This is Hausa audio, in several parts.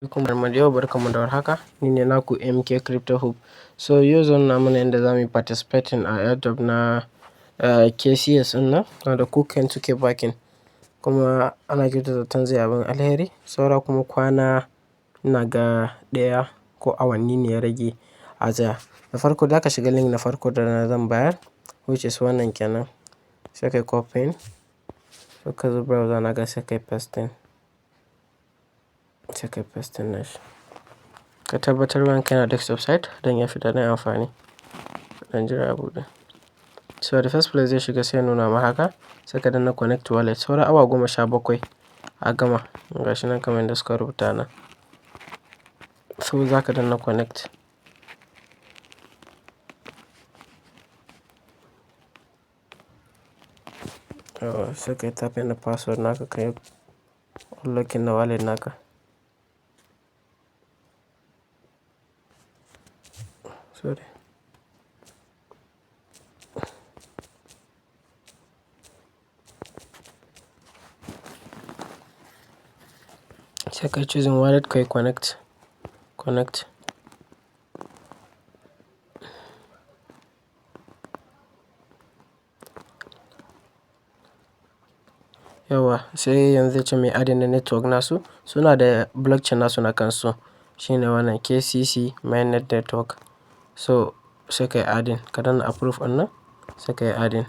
Alaikum yau, barkanmu da warhaka. Ni ne naku MK Crypto Hub. So yau zan nuna mana yadda za mu yi participating a airdrop na KCS ɗin nan wanda KuCoin suke backing. Kuma ana kyautata zaton zai abin alheri. Saura kuma kwana ina ga ɗaya ko awanni ne ya rage a tsaya. Da farko za ka shiga link na farko da zan bayar, which is wannan kenan. Sai kai copying, sai ka zo browser naka sai kai pasting. Sai kai pasting nashi. Ka tabbatar wayanka yana desktop site don ya fi daɗin amfani. Ɗan jira ya buɗe. So the first place zai shiga sai ya nuna ma haka, sai ka danna connect wallet. Saura awa 17 a gama. Gashi nan kamar yadda suka rubuta nan. So za ka danna connect. Sai ka yi typing na password naka, ka yi unlocking na wallet naka. Sorry. Sai ka yi choosing wallet, ka yi connect, connect. Yauwa, sai yanzu zai ce mai adding na network nasu. Suna da blockchain nasu na kansu. Shine wannan KCC Mainnet Network. So sai ka yi adding, ka danna approve wannan, sai ka yi adding.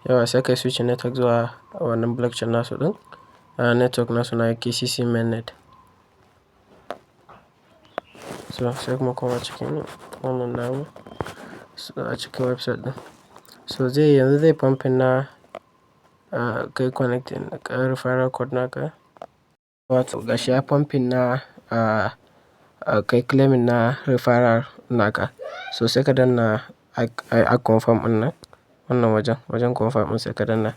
Yauwa, sai ka yi switch network zuwa wannan blockchain nasu ɗin. Network nasu na KCC Mainnet. So sai kuma koma cikin wannan namu a cikin website ɗin. So zai yanzu zai pumping na kai connecting ka referral code naka. Wato gashi ya pumping na kai claiming na referral naka. So sai ka danna a confirm ɗin nan, wannan wajen, wajen confirm ɗin sai ka danna.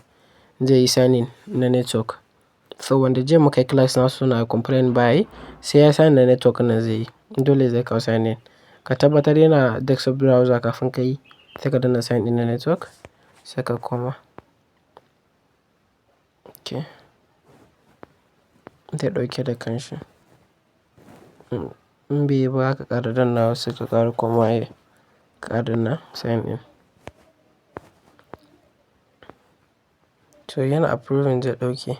Zai yi sign in na network. So wanda jiya muka yi class nasu suna complain baya yi, sai ya sign na network nan zai yi. Dole zai kawo sign in. Ka tabbatar yana desktop browser kafin ka yi, sai ka danna sign in na network, sai ka koma. Okay. Zai ɗauke da kanshi. In bai yi ba zaka ƙara dannawa sai ka ƙara komawa ya ƙara danna sign in. To yana approving zai ɗauke.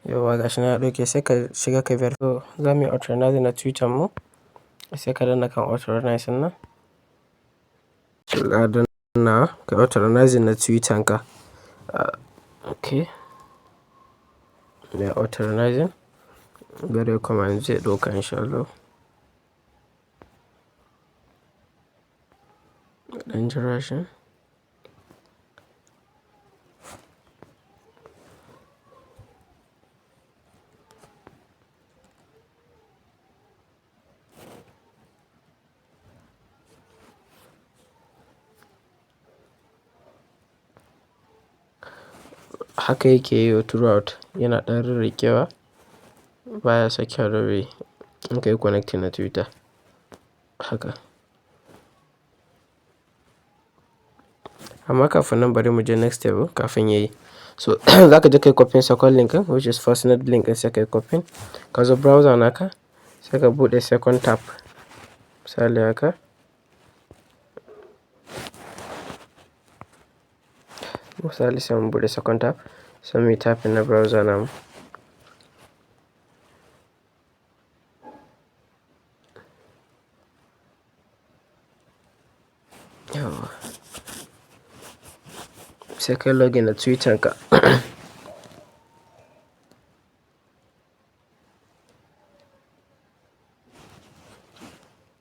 Yauwa, gashi nan ya ɗauke, sai ka shiga ka verify. So za muyi authorizing na Twitter mu, sai ka danna kan authorize nan. Sai ka danna ka authorizing na Twitter ka. Okay. Ya authorizing. Bari ya koma yanzu zai ɗauka in sha Allah. Ɗan jira shi. Haka yake yi throughout, yana ɗan rirriƙewa baya sakewa da wuri in ka yi connecting na Twitter. Haka. Amma kafin nan bari mu je next step kafin yayi. So za ka je ka yi copying second link, which is first net link, sai ka yi copying. Ka zo browser naka sai ka buɗe second tab. Misali haka. Misali sai mu buɗe second tab, sai muyi typing na browser namu. Yauwa. Sai ka yi login na Twitter ka.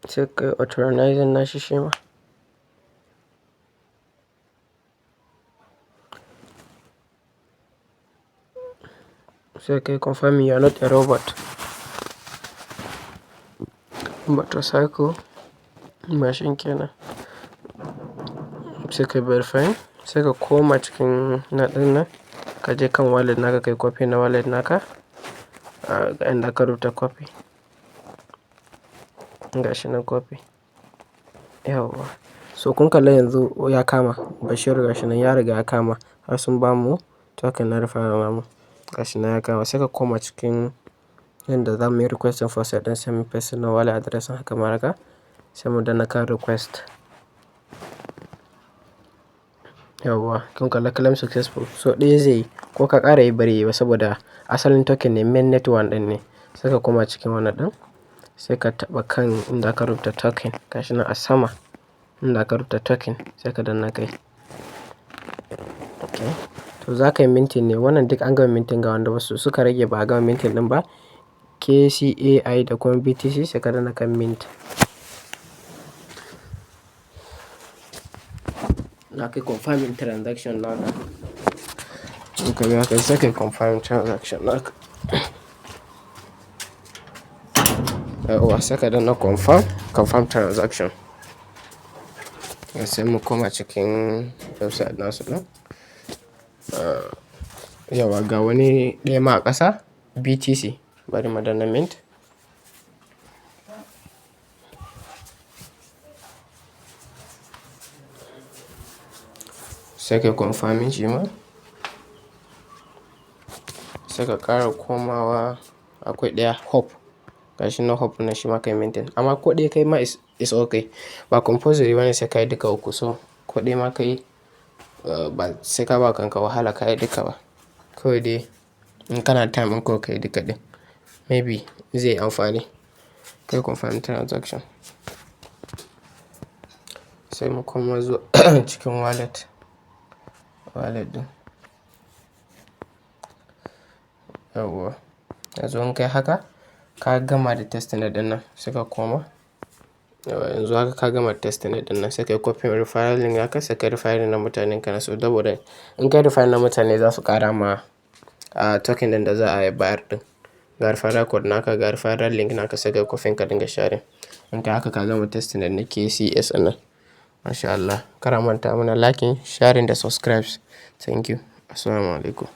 Sai ka yi authorizing nashi shima. Sai ka yi confirming you are not a robot. Motorcycle mashin kenan. Sai ka verify, sai ka koma cikin na ɗin nan, ka je kan wallet naka, ka yi copy na wallet naka. Ga inda aka rubuta copy. Gashi nan copy. Yauwa. So kun kalla yanzu ya kama Bashir, gashi nan ya riga ya kama, har sun bamu token na referral namu. Gashi nan ya kama, sai ka koma cikin yanda za mu yi request faucet ɗin, sai mu paste na wallet address kamar haka, sai mu danna kan request. Yauwa, kun kalla claim successful. So ɗaya zai yi ko ka ƙara yi bari yi ba saboda asalin token ne, mainnet one ɗin ne. Sai ka koma cikin wannan ɗin, sai ka taɓa kan inda aka rubuta token, gashi nan a sama inda aka rubuta token, sai ka danna kai. Okay. To za ka yi minting ne, wannan duk an gama minting, ga wanda wasu suka rage ba a gama minting ɗin ba. KCAI da kuma BTC, sai ka danna kan mint. Za ka yi confirming transaction naka. In ka ga haka, sai ka yi confirm transaction naka. Yauwa, sai ka danna confirm, confirm transaction. Sai mu koma cikin website nasu ɗin. Yauwa, ga wani ɗaya ma a ƙasa, BTC, bari mu danna mint. Sai ka confirming shi ma. Sai ka ƙara komawa, akwai ɗaya Hope. Gashi nan Hope na shi ma ka yi minting. Amma ko ɗaya kai ma is okay. Ba compulsory bane sai ka yi duka uku, so ko ɗaya ma ka yi ba sai ka ba kanka wahala ka yi duka ba. Kawai dai in kana time in kawai ka yi duka ɗin, maybe zai yi amfani. Kai confirm transaction. Sai mu koma zuwa cikin wallet ɗin. Yauwa. Yanzu in kai haka, ka gama da testnet ɗin nan, sai ka koma. Yauwa, yanzu haka ka gama testnet ɗin nan, sai ka yi copy referral link naka, sai ka referral na mutanen ka na so, saboda in ka referral na mutane za su ƙara ma token ɗin da za a bayar ɗin. Ga referral code naka, ga referral link naka, sai ka yi copy ka dinga sharing. In kai haka, ka gama testnet na KCS ɗin nan. Masha Allah. Kar a manta mana liking, sharing da subscribes. Thank you. Assalamualaikum.